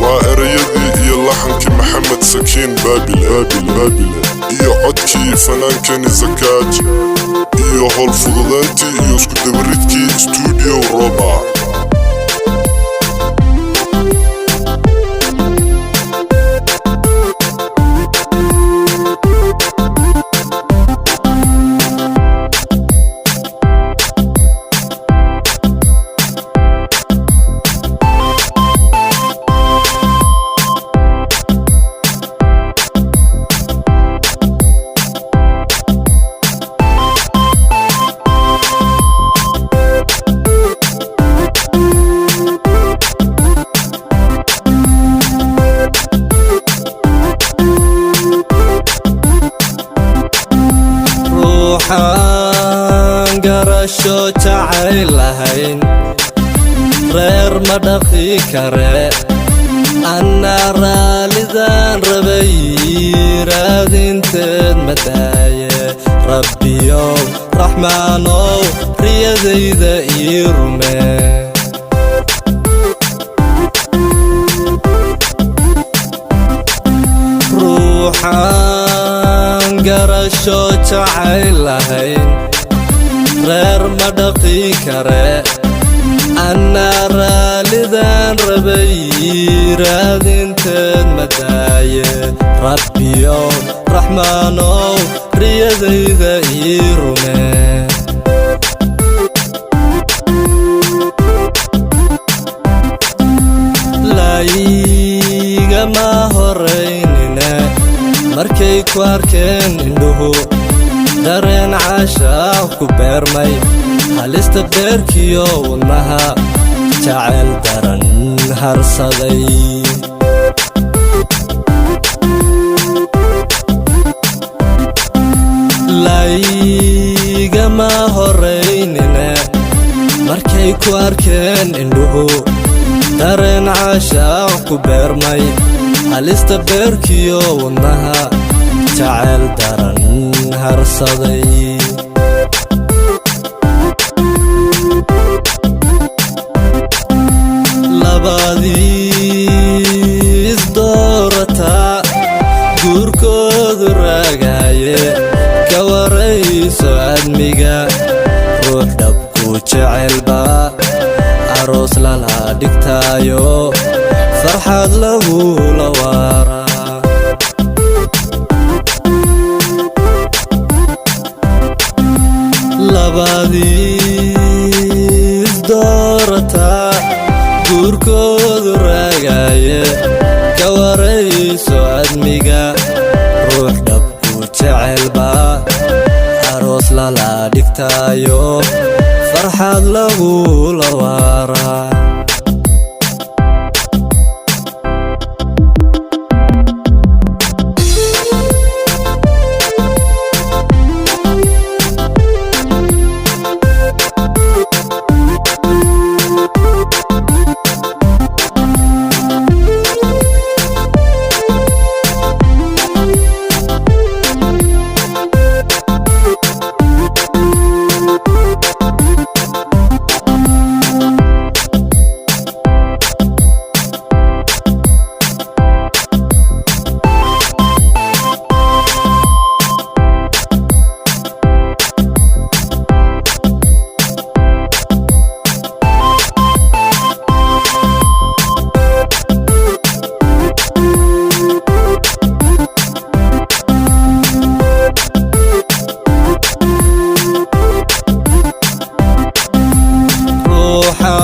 Waa erayadii iyo laxankii Maxamed Sakiin Baabile Baabile iyo codkii fanaankani Zakaaj iyo howl fududayntii iyo isku dabaridkii Studio Roba. Ruuxaan garasho jacayl lahayn reer ma dhaqi kare. Annaa raallidaan rabay raadinteed ma daaye. Rabbiyow Raxmaanow, riyadayda ii rumee. Ruuxaan garasho jacayl lahayn reer ma dhaqi kare. Annaa raallidaan rabay raadinteed ma daaye. Rabbiyow Raxmaanow, riyadayda ii rumee. Laayigama horaynine markay ku arkeen indhuhu, dareen caashaah ku beermay, halista beerkiyo wadnaha jacayl daran harsaday. Laygama horaynine markay ku arkeen indhuhu, dareen caashaah ku beermay, halista beerkiyo wadnaha jacayl daran harsaday. Labadiis doorataa guurkoodu raagaaye, ka warayso admiga, ruux dhabku jecelba aroos lala dhigtaayo, farxad lagula waaraa. Labadiis doorataa guurkoodu raagaaye, ka warayso admiga, ruux dhabku jecelba aroos lala dhigtaayo, farxad lagula waaraa.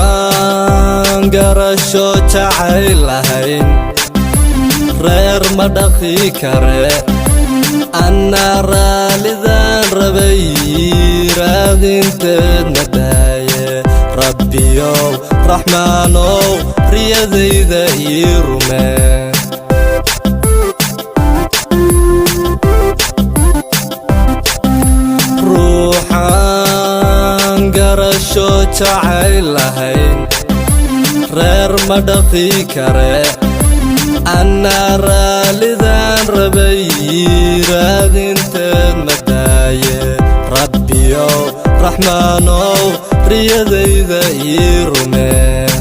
Ruuxaan garasho jacayl lahayn reer ma dhaqi kare. Annaa raallidaan rabay raadinteed ma daaye. Rabbiyow Raxmaanow, riyadayda ii rumee. Ruuxaan garasho jacayl lahayn reer ma dhaqi kare. Annaa raallidaan rabay raadinteed ma daaye. Rabbiyow Rabbiyow, Raxmaanow, riyadayda ii rumee.